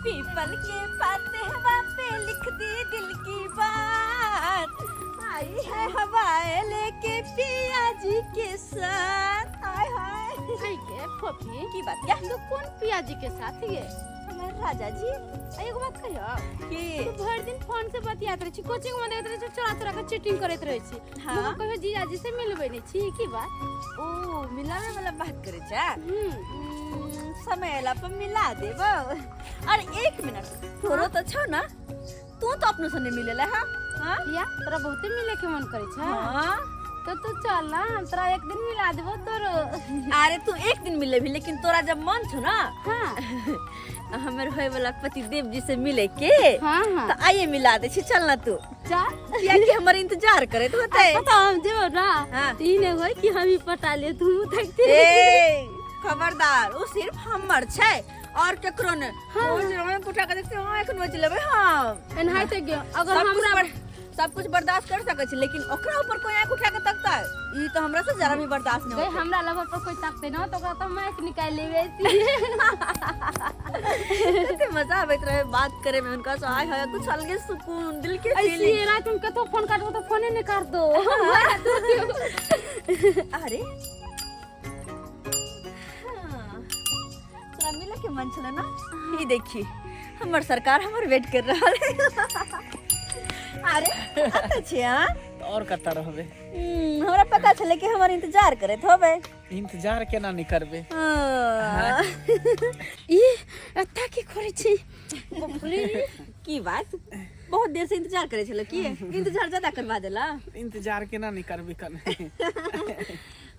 पीपल के पाते हवा पे लिख दी दिल की बात, आई है हवाएं लेके पिया जी के साथ। हाय हाय। हाय के फोफी। की बात क्या? तू कोन पिया जी के साथ ये? हमार राजा जी। आ, एगो बात कहियो की? तू भरि दिन फोन से बतियात रहै छी, कोचिंग में देखैत रहै छी, चोरा चोरा के चीटिंग करैत रहै छी। हाँ। मगर कहियो जीजाजी से मिलबै नहि छी, की बात? ओ मिलावे वाला बात करे छा? हम्म। समय अयला पर मिला देबो। अरे एक मिनट, तोरो तो छौ ना, तू तो अपनो से नहीं मिलेला। हाँ हाँ। या तोरा बहुते मिले के मन करे छा? हाँ। तो तू चल ना, हम तोरा एक दिन मिला देबो तोरो। अरे तू एक दिन मिले भी, लेकिन तोरा जब मन छौ ना, हाँ। हमर होए वाला पति देव जी से मिले के, हाँ, हाँ। तो आइए मिला दे छी, चल ना तू। चल। किया कि हमर इंतजार करे तो होते। पता हम जेबो ना, हाँ। तो ई नहीं होय कि हम ही पटा ले, तू देखते। ए खबरदार, ओ सिर्फ हमर छै और केकरो ने। हाँ। ओ जे हम उठा के देखते हां एखन बच लेबै हम। एनाहिते गे, अगर सब कुछ हमरा सब कुछ बर्दाश्त कर सकै छी, लेकिन ओकरा ऊपर कोई आंख उठा के तकता ई तो हमरा से जरा भी बर्दाश्त नहीं गई होतै। हमरा लवर पर कोई तकते ना तो ओकरा तो माइक निकाल लेबै। कते मजा आबैत रहे बात करे में उनका से, आय हाय कुछ अलगे सुकून दिल के ऐसी फीलिंग। रात में कतो फोन काटबो तो फोने नहीं काट दो। अरे हाँ, तोरा मिले के मन छले ना, ई देखी हमर सरकार हमर वेट कर रहल है। अरे कतऽ छी अहाँ? तऽ और कतऽ रहबै? हमरा पता छलै कि हमर इंतजार करैत होबै। इंतजार केना नहि करबै? हाँ। ई एतऽ की करै छी? बाप रे। की बात, बहुत देर से इंतजार करे छलो की? इंतजार ज्यादा करवा देला। इंतजार केना नहि करबै कने?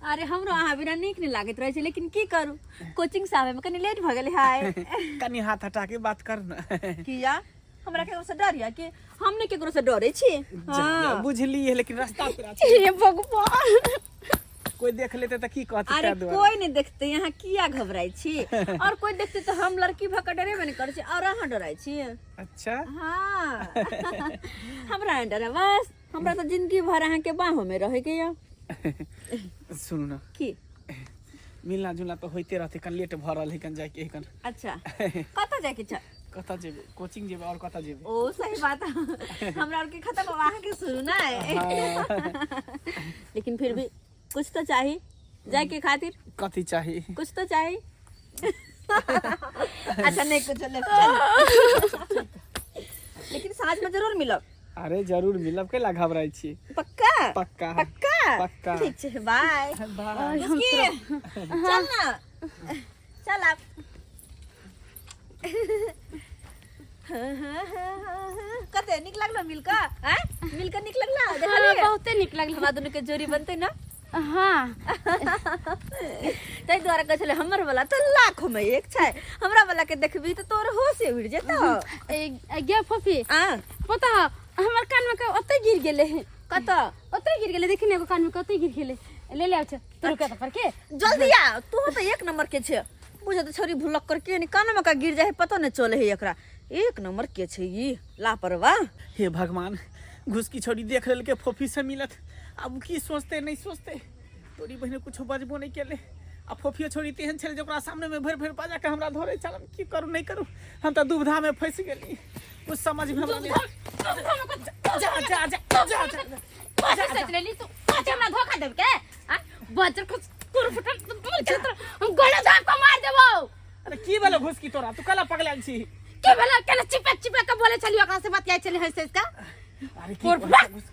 अरे हमरो अहाँ बिना नीक नहि लागैत रहै छै, लेकिन की करू, कोचिंग से आबै में कनी लेट भऽ गेलै। हाय। कनी हाथ हटा के बात कर ना। किया, हमरा केकरो से डर या कि? हम नहि केकरो से डरे छी। हाँ। बुझलिए, लेकिन रास्ता पर छै। हे भगवान, कोई देख लेते तऽ की कहते? अरे ताहि दुआरे। कोई नहीं देखते, यहाँ किया घबराई छी? और कोई देखते तो हम लड़की भऽ के डरेबे नहीं करै छी और अहाँ डराई छी। अच्छा। हाँ, हमरा नहीं डरे, बस हमरा तो जिंदगी भर अहाँ के बाहों में रहे के या। सुनू ना। की? मिलना जुलना तऽ होइते रहतै, कन लेट भऽ रहल है, कन जाइके है कन। अच्छा, कतऽ जाइके छै? कतऽ जेबै? कोचिंग जेबै, और कतऽ जेबै? ओ सही बात, हमरा आर के खत्म, अब अहाँ के शुरू ना है। हाँ। लेकिन फिर भी कुछ तो चाही जाए के खातिर। कथी चाही? कुछ तो चाही। अच्छा नहीं कुछ ले, चल। लेकिन साँझ में जरूर मिलब। अरे जरूर मिलब, कैला घबराइ छी? पक्का? पक्का। पक्का? पक्का। ठीक छै, बाय। बाय। चल ना, चल आप। कते नीक लागलो मिलका? आँय, मिलका नीक लगला? हाँ, देखलियै? बहुते नीक लागल। हमरा दुनू के जोड़ी बनतै ना? हाँ। ताहि दुआरे कहै छलै हमर वाला तऽ लाखों में एक छै, हमरा वाला के देखबी तऽ तोर होशे उड़ि जेतौ। ए गे फफी। आ? पता है, हमर कान में के ओते गिर गेलै। कतऽ? ओते गिर गेलै, देखी ने, एगो कान में के ओते गिर गेलै। ले ले आबै छै तू, रुका तऽ पर के। जल्दी आ तू तऽ एक नंबर के छै, बुझे तऽ छोरी भुलक कर के कान में का गिर जाए पतो नहीं चले है एकरा। एक नंबर के छै ई लापरवाह। हे भगवान, घुसकी छोरी देख लेलकै फोफी से मिलत, आब की सोचते नहीं सोचते। तोरी बहिने कुछो बजबो नहीं केले, आ फोफियो छोरी तेहन छलै जे ओकरा सामने में भरि भरि बाजा के हमरा धरे चल। हम की करू नहीं करू, हम तऽ दुविधा में फंसि गेली, कुछ समझ में हमरा नहीं। जा जा जा जा जा जा। कथी सोच लेली तू? कथी हमरा धोखा देब के आ बजर कुछ कुर फुटल क्षेत्र हम गला झाप के मार देबो। अरे की भेलो घुसकी तोरा, तू कला पगलायल छी? की भेलो? केना चिपक चिपक के बोले छली, ओकरा से बतियाइ छली हंसि हंसि के। अरे की और कहै छै घुस-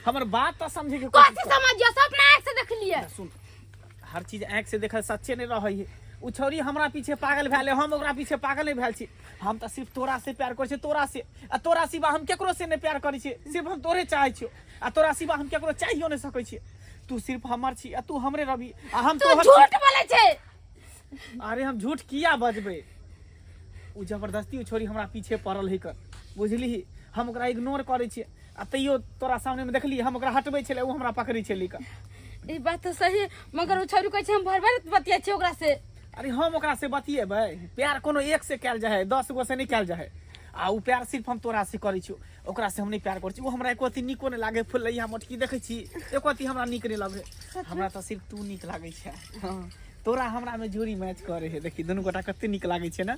हमर बात तऽ समझे के कोशिश कथी समझियो? सब अपना आँख से देखलिए। कर। सुन, हर चीज आँखि से देखल सच्चे नहीं रहै है। उ छौरी हमरा पीछे पागल भेल है, हम ओकरा पीछे पागल नहीं भेल छी। हम तऽ सिर्फ तोरा से प्यार करै छी, तोरा से, आ तोरा सिवा हम केकरो से नहीं प्यार करै छी। सिर्फ हम तोरे चाहै छियौ, आ तोरा सिवा हम केकरो चाहियो नहीं सकै छी। तू सिर्फ हमर छी आ तू हमरे रहबी आ हम तू तोहर छी। झूठ बोले छे। अरे हम झूठ किया बजबै? उ जबरदस्ती उ छोरी हमरा पीछे पड़ल है कर, बुझलिही? हम ओकरा इग्नोर करै छियै, आ तैयो तोरा सामने में देखली हम ओकरा हटबै छलै, उ हमरा पकड़ै छलै कर। ई बात तो सही, मगर उ छौरी कहै छै हम भर भर बतियाइ छियै ओकरा से। अरे हम ओकरा से बतियेबै? प्यार कोनो एक से कयल जाइ है, 10 गो से नहि कयल जाइ है। आ उ प्यार सिर्फ हम तोरा से करै छियौ, ओकरा से हम नहि प्यार करै छी। उ हमरा एको अथी नीको नहि लागै, फुलैया मोटकी देखै छी, एको अथी हमरा नीक नहि लगै। हमरा तऽ सिर्फ तू नीक लागै छै। हाँ, तोरा हमरा में जोड़ी मैच करे है। देखी दुनू गोटा कते नीक लागै छै ने।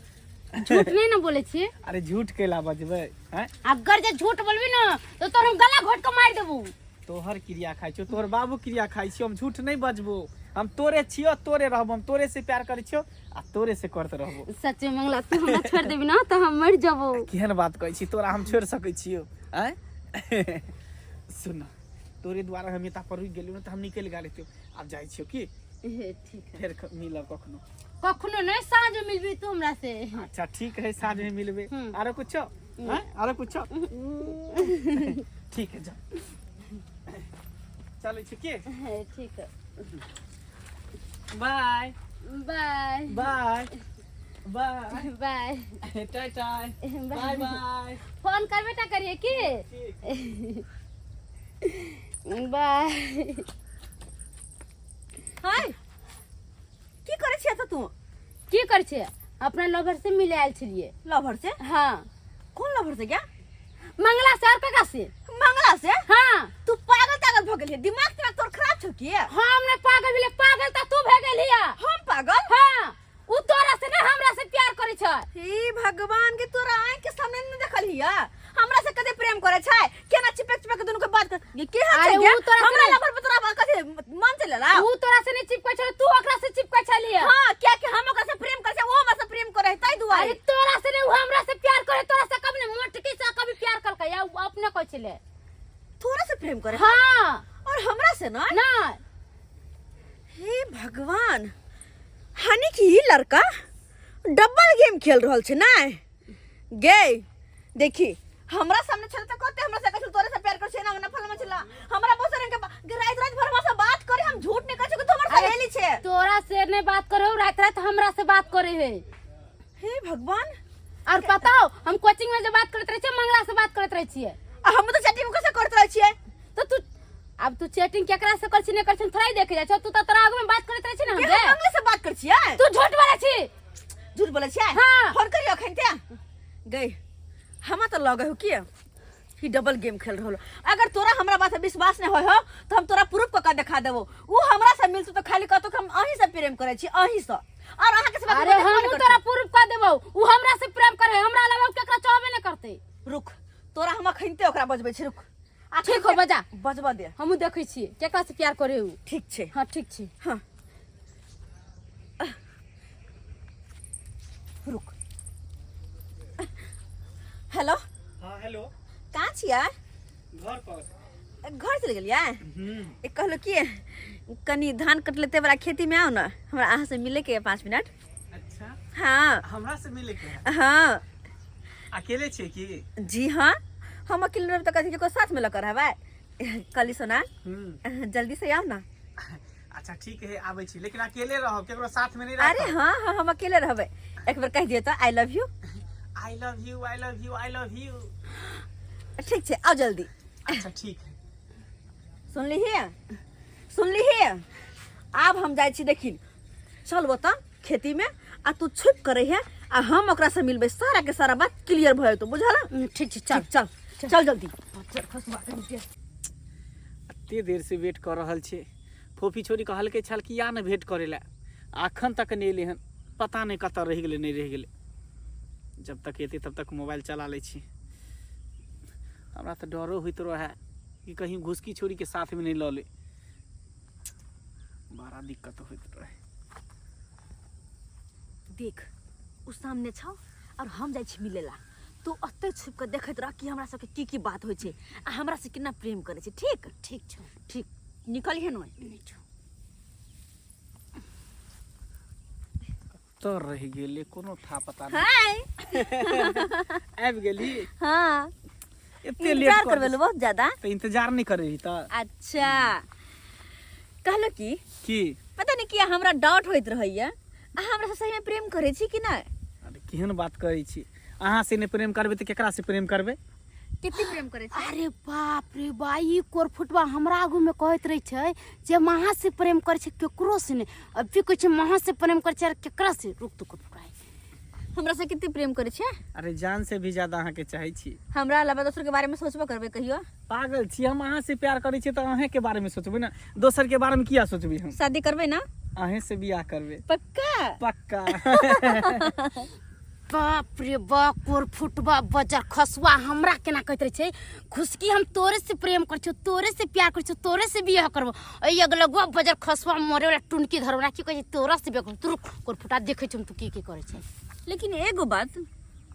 झूठ नहीं ना बोले छी। अरे झूठ केला बजबै हैं? अगर जे झूठ बोलबी ना तो तोर हम गला घोट के मार देबू। तोहर क्रिया खाइ छियो, तोहर बाबू क्रिया खाइ छियो, हम झूठ नहीं बजबो। हम तोरे छियो, तोरे रहबो, हम तोरे से प्यार करै छियो आ तोरे से करते रहबो। सच में मंगला, तू हमरा छोड़ देबी ना तो हम मर जबो। केहन बात कहै छी, तोरा हम छोड़ सकै छियो आँय? सुन, तोरे द्वारा हम एता पर रुकि गेलियो, तऽ हम निकलि गेल हेतियो। आब जाइ छियो की? हे, ठीक है। फेर मिलब कखनो। कखनो नहीं, साँझ में मिलबी तू हमरा से। अच्छा ठीक है, साँझ में मिलबे। आरो कुछो? आँय? आरो कुछो? ठीक है, जा चलै छी की? हे, ठीक है। Bye. Bye. Bye bye. Bye. Tata. Bye bye. Phone करबे टा करिए की? ठीक। बाय। हाय, की करै छियै तऽ तू? की करै छियै? अपना लवर से मिले आयल छलियै। लवर से? हाँ। कोन लवर से? क्या मंगला से। और कका से? मंगला से? हाँ। तू पागल तागल भऽ गेलियै? दिमाग तिमाग तोर खराब छौ की? हम नहीं पागल भेलियै, पागल तऽ तू भए गेलियै। हम पागल? हाँ, उ तोरा से नहीं हमरा से प्यार करै छै। हे भगवान के, तोरा आँख के सामने नहीं देखलियै हमरा से कते प्रेम करे छै, केना चिपक चिपक के दुनू के बात कर ये के हाथ अरे छै गे? उ तोरा से हमरा नहीं- लवर पर तोरा कथे मन चले ला? उ तोरा से नहीं चिपकै छलै, तू ओकरा से चिपकै छलियै। हां, किया कि हम ओकरा से प्रेम करे छै, ओ हमरा से प्रेम करे है, ताहि दुआरे। अरे तोरा से नहीं, उ हमरा से प्यार करे, तोरा से कभी नहीं, मोटकी से कभी प्यार करकै या उ अपने कहै छलै। तोरा से प्रेम करे? हाँ। और हमरा से ना? नहीं। हे भगवान, हानि की ई लड़का डबल गेम खेल रहल छै ना गे। देखी, हमरा सामने छल त कहते हमरा से कहल तोरे से प्यार कर छै ना ना फलमा छला। हमरा बहुत रंग के रात रात भर हमरा से बात करे, हम झूठ नहीं कहै छी कि तू हमर अरे, सहेली छै। तोरा से नहीं बात करे, रात रात हमरा से बात करे है। हे भगवान। और पता हो, हम कोचिंग में जब बात करत रहे छियै, मंगला से बात करत रहे छियै। आ हम तो चैटिंग कैसे करत रहै छियै? तो तू अब तू चैटिंग केकरा से कर छी नहीं कर छी थोड़ा ही देखे जाइ छौ। तू तो तोरा आगू में बात करत रहे छी ना। के हमरे हम मंगले से बात कर छियै? तू झूठ बोलै छी। झूठ बोलै छियै? हाँ। फोन करियो अखन ते गई। हमरा तो लगे हो कि ही डबल गेम खेल रहल। अगर तोरा हमरा बात से विश्वास नहीं होय हो तो हम तोरा प्रूफ क के देखा देबो। उ हमरा से मिलतौ तो खाली कहतो कि हम अहीं से प्रेम करै छी, अहीं से, और अहाँ के सिवा अरे केकरो देखबो हम नहि तोरा करतौ। प्रूफ कर देबो, उ हमरा से प्रेम करे, हमरा अलावा उ केकरा चाहबे नहीं करते। रुक, तोरा हम अखनते ओकरा बजबै छी, रुक। ठीक हो, बजा। बजबऽ दे। हमहूँ देखै छियै केकरा से प्यार करे उ। ठीक छै। हाँ ठीक छै। हाँ रुक। हेलो। हाँ हेलो। कहाँ छियै? घर पर। घर चलि गेलियै? एक कहलहुँ कि कनि धान कट लेते वाला खेती में आउ ने, हमरा अहाँ से मिले के 5 मिनट। अच्छा। हाँ। हमरा से मिले के है? हाँ। अकेले छियै की? जी हाँ, हम अकेले रहब तऽ कथी केकरो साथ में लऽ कऽ रहबै? कहली सोना, जल्दी से आउ ना। अच्छा ठीक है, आबै छी, लेकिन अकेले रहब, केकरो साथ में नहीं रहब। अरे हाँ हाँ, हम अकेले रहबै। एक बेर कहि दियौ तऽ I love you. I love you, I love you, I love you. ठीक छै, आउ जल्दी। अच्छा ठीक है। सुनलिही सुनलिही? आब हम जाइ छी। देखी, चल ओतऽ खेती में आ तू छुप करे है आ हम ओकरा से मिलबै, सारा के सारा बात क्लियर भऽ जेतौ, बुझल? ठीक छै, चल। ठीक, चल चल जल्दी। एते देर से वेट कऽ रहल छियै। फोफी छोरी कहलकै छल कि या ने भेंट करै लए, अखन तक नहि एलै हन। पता नहि कतऽ रहि गेलै, नहि रहि गेलै। जब तक एतै तब तक मोबाइल चला लै छी। हमरा तऽ डरो होइत रहए कि कहीं घुसकी छोरीके साथमे नहि लऽ लै। बड़ा दिक्कत होइत रहे। देख, उ सामने छौ और हम जाइ छी मिले ला। तू ओतै छुप के देखैत रह कि हमरा सबके की की बात होइ छै आ हमरा से केना प्रेम करै छै। ठीक? ठीक छौ। ठीक, निकलिहे नहि। नहि छौ। कतऽ रहि गेलै, कोनो था पता नहि। हाय। आबि गेली? हाँ। एते लेट इंतजार कऽ करबेलू बहुत ज्यादा। तऽ इंतजार नहि करै रही तऽ। अच्छा, कहलो कि की? पता नहीं किया हमरा डाउट होइत रहैया, अहाँ हमरा से सही में प्रेम करै छी कि नहि? अरे केहन बात करै छी? अहाँ से नहि प्रेम करबै तऽ केकरा से प्रेम करबै? कते प्रेम करै छी? अरे बाप रे बा, ई कोरफुटवा हमरा आगू में कहैत रहे छै जे महा से प्रेम करै छै, केकरो से नहि। अभी कहै छै महा से प्रेम करै छै, आर केकरा से? रुक तू कोरफुटवा। हमरा से कते प्रेम करै छै? अरे जान से भी ज्यादा अहाँके चाहै छी। हमरा अलावा दोसर के बारे में सोचबो करबै कहियो? पागल छी हम? अहाँ से प्यार करै छी तऽ अहें के बारे में सोचबै ने, दोसर के बारे में किया सोचबै हम? शादी करबै ना? अहें से बियाह करबै। पक्का? पक्का। बाप रे बाप, कोर फुटबा बजर खसुआ हमरा केना कहैत रहै छै, खुशकी हम तोरे से प्रेम करै छियौ, तोरे से प्यार करै छियौ, तोरे से बियाह करबो। एहि अगलगुआ बजर खसुआ मरे वाला टुनकी धरवला की कहै छै तोरा से बियाह करबो। तू रुक कोर फुटा, देखै छियौ हम तू की की करै छै। लेकिन एगो बात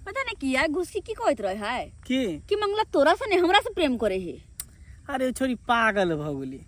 पता नहीं किया घुसकी की कहैत रहे है की कि मंगला तोरा से नहीं हमरा से प्रेम करे है। अरे छोरी पागल भऽ गेली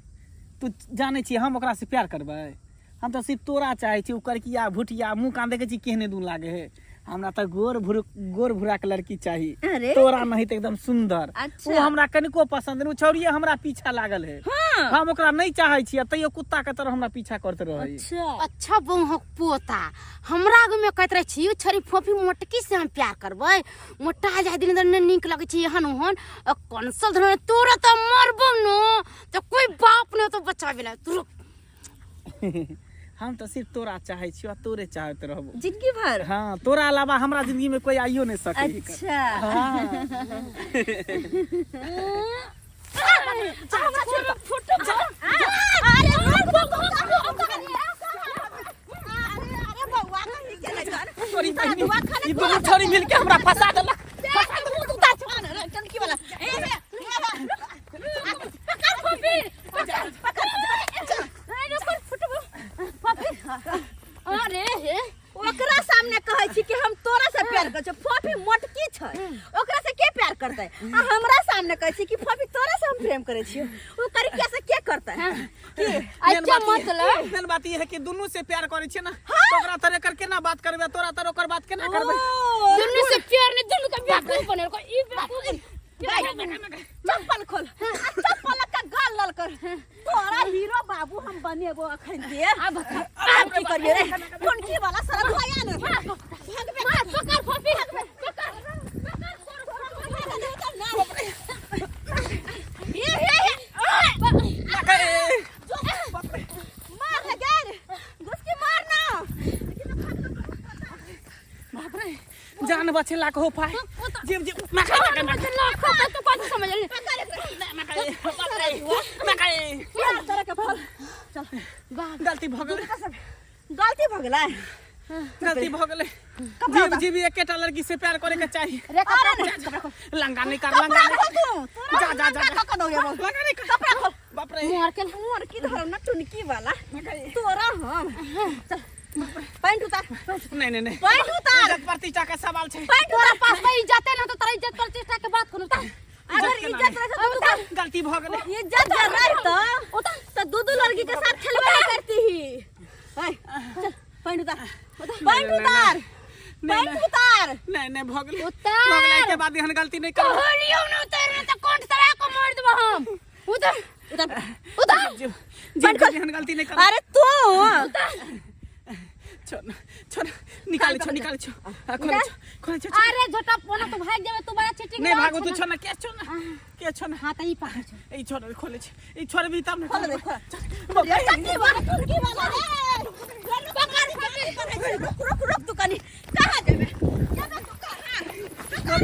तू, जानै छी हम ओकरा से प्यार करबै? हम तऽ सिर्फ तोरा चाहै छी। ओ करकिया भुटिया मुँह कान देखै छी केहने दून लागे है, हमरा तऽ गोर भुर गोर भुरा के लड़की चाही। अरे तोरा नहीं तऽ एकदम सुंदर। अच्छा। ओ हमरा कनिको पसंद नहीं, ओ छौड़िए हमरा पीछा लागल है। हाँ। हम ओकरा नहीं चाहै छी, तैयो कुत्ता के तरह हमरा पीछा करते रहै। अच्छा अच्छा बौहक पोता, हमरा आगू में कहैत रहै छी छड़ी फोफी मोटकी से हम प्यार करबै, मोटा जाय दिन नहि नीक लगै छै एहन ओहन आ कंसल धरने तोरा तऽ मरबो न तऽ कोई बाप नहि तो बचाबे ला। तू रुक। हम तऽ सिर्फ तोरा चाहै छियौ आ तोरे चाहैत रहबो जिंदगी भर। हाँ, तोरा अलावा हमरा जिंदगी में कोई आइयो नहीं सके। अच्छा। हाँ। तोरी बहिनी, ई दुनू छोरी मिलके हमरा फंसा देलक। अरे हे ओकरा सामने कहै छी कि हम तोरा से प्यार करै छी, फोफी मोटकी छै ओकरा से के प्यार करतै? आ हमरा सामने कहै छी कि फोफी तोरा से हम प्रेम करै छियै, ओ करिकिया से के करतै? की मेन अच्छा बात ई- मतलब मेन बात ई है कि दुनू से प्यार करै छियै ना, तो ओकरा तर एकर केना बात करबै, तोरा तर ओकर बात केना करबै? ओ, दुनू से प्यार नहीं, दुनू का बेवकूफ बनेल को ई बेवकूफ चप्पल खोल आ चप्पल का गाल लाल कर, तोरा हीरो बाबू हम बनेबो अखन के। आ बता आब की करिए रे टोनकी वाला सारा धोया ने भागबे। मार पकड़ फोफी, पकड़। हे हे हे मार ले गैर घुस के मार ना। बाप रे, जान बचेला को पाए जीव जीव मका मका मका। तू कथी समझ मका। तोरा के फल चल। गलती भऽ गेलै। गलती भऽ गेलै। गलती भऽ गेलै। कपड़ा जीव उतार। जीव एकेटा लड़की से प्यार करे के चाही। रे कपड़ा अरे कपड़ा खोल। लंगा नहीं कर, लंगा कपड़ा नहीं। खोल तू। तोरा जा, जा, जा, लंगा जा। कऽ दौगे बोल। लंगा नहीं कर। कपड़ा खोल। बाप रे। मार के मोर की धरम ना टुनकी वाला तोरा हम। चल पैंट उतार। नहीं नहीं नहीं, पैंट उतार। इज्जत प्रतिष्ठा का सवाल छै। पैंट तोरा उतार। पास में इज्जत है ना तो तोरा इज्जत प्रतिष्ठा के बात करू उतार। अगर इज्जत रहे तो उतार। गलती भऽ गेलै। इज्जत रहे तो दू दू लड़की के साथ खेलबे नहीं करती ही। ओए, चल पैंट उतार, पैंट उतार, पैंट उतार। नहीं नहीं, भऽ गेलै। उतार। भऽ गेलै, एहिके बाद एहन गलती नहीं करबै। कहलियौ ना उतार ना तो कोन सरा को मार देबो हम। उतार। उतार। उतार। जीव जीव जीव, एहन गलती नहीं करबै। अरे तू छोड़ ना, छोड़ ना, निकाले छो, निकाले छो, आ, खोले छो, खोले छो। अरे झोटा पोना तू भाग जाबे, तू बड़ा चीटिंग। नहीं भागो तू, छोड़ ना, के छोड़ ना, के छोड़ ना। हां त ई पकड़ छो। ई छोड़, खोले छो, ई छोड़ भी तब ना। खोल दे, खोल। बाप रे। टंकी वाला, टंकी वाला रे। पकड़, पकड़, रुक रुक रुक, तू कनी कहाँ जेबे? जेबे तू कहाँ? पकड़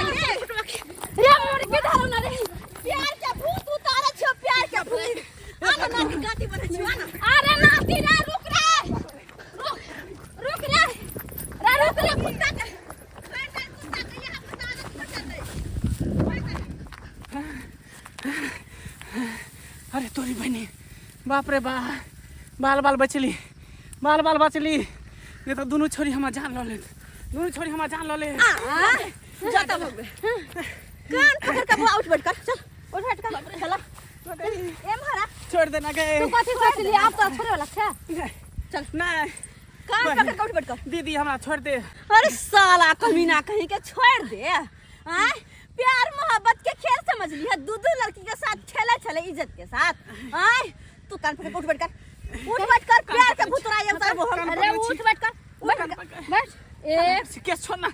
ले। रे मोर के धरो ना रे। प्यार के भूत उतारे छो, प्यार के भूत। आना नाती गाती बने छो, आना। अरे नाती रे, रुक रे, रुक रुक रे, रे रुक रे। कुत्ता के बैठ जा, कुत्ता के यहाँ कुत्ता आदत पड़ जाते। अरे तोरी बहिनी, बाप रे बा, बाल बाल बचली, बाल बाल बचली, नहीं तो दुनू छोरी हमरा जान लऽ लेत, दुनू छोरी हमरा जान लऽ ले। आ जाता भगवे कान पकड़ के बुआ, उठ बैठ कर, चल उठ बैठ कर, चला ए महारा। छोड़ देना गए। तू कथी सोचली? आब तो छोड़े वाला छै। चल। नहीं। कान पकड़ के उठ बैठ कर। दीदी हमरा छोड़ दे। अरे साला कमीना कहीं के, छोड़ दे। आय प्यार मोहब्बत के खेल समझ ली है, दू दू लड़की के साथ खेले छले इज्जत के साथ। आय तू कान पकड़ के उठ बैठ कर, उठ बैठ कर, प्यार के भूत राय उतार वो हम। अरे उठ बैठ कर, बैठ कान पकड़। बैठ ए। के छोड़ ना,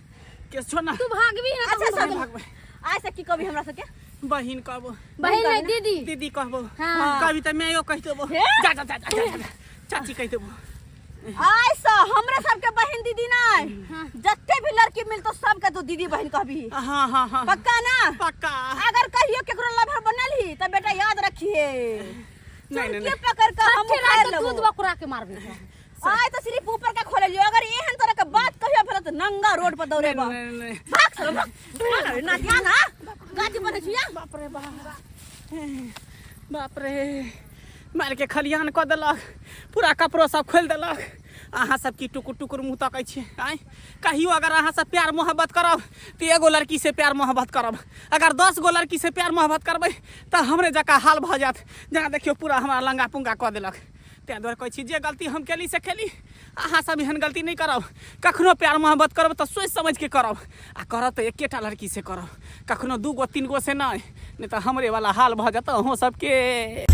के छोड़ ना। तू भागबी ना? अच्छा तो सब भागबै। आय से की कभी हमरा सबके बहिन कहबो? बहिन नहीं, दीदी। दीदी कहबो। हाँ। कभी तऽ मायो कहि देबो। हे? जा जा जा जा जा, जा, चाची कहि देबो। आय से हमरा सबके बहिन दीदी नहीं, जत्ते भी लड़की मिलतो सबके तू दीदी बहिन कहबी? हाँ हाँ हाँ। पक्का ना? पक्का। अगर कहियो केकरो लभर बनल ही त बेटा याद रखिए, नहीं, नहीं, चुनकी पकड़ के हम ठेला उखाड़ के लेबो। दूध बकुरा के मारबी। आय तो सिर्फ ऊपर का खोले लियो, अगर एहन तरह के बात कहियो भेल त नंगा रोड पर दौड़ेबा। नहीं, नहीं, नहीं। भाग साला, भाग। भाग रे, नातिया ना गाजी बने छिया। बाप रे बाप, बाप रे, मार के खलिहान कऽ देलक, पूरा कपड़ो सब खोलि देलक। अहाँ सब की टुकुर टुकुर मुँह तकै छियै आँय? कहियो अगर अहाँ सब प्यार मोहब्बत करब तऽ एगो लड़की से प्यार मोहब्बत करब। अगर 10 गो लड़की से प्यार मोहब्बत करबै तऽ हमरे जकाँ हाल भऽ जायत। जेना देखियौ, पूरा हमरा लंगा पुंगा कऽ देलक। ताहि दुआरे कहै छी, जे गलती हम केली से केली, अहाँ सब एहन गलती नहि करब। कखनो प्यार मोहब्बत करब तऽ सोचि समझि के करब, आ करब तऽ एकेटा लड़की से करब, कखनो 2 गो 3 गो से नहि, नहि तऽ हमरे वाला हाल भऽ जायत अहूँ सबके।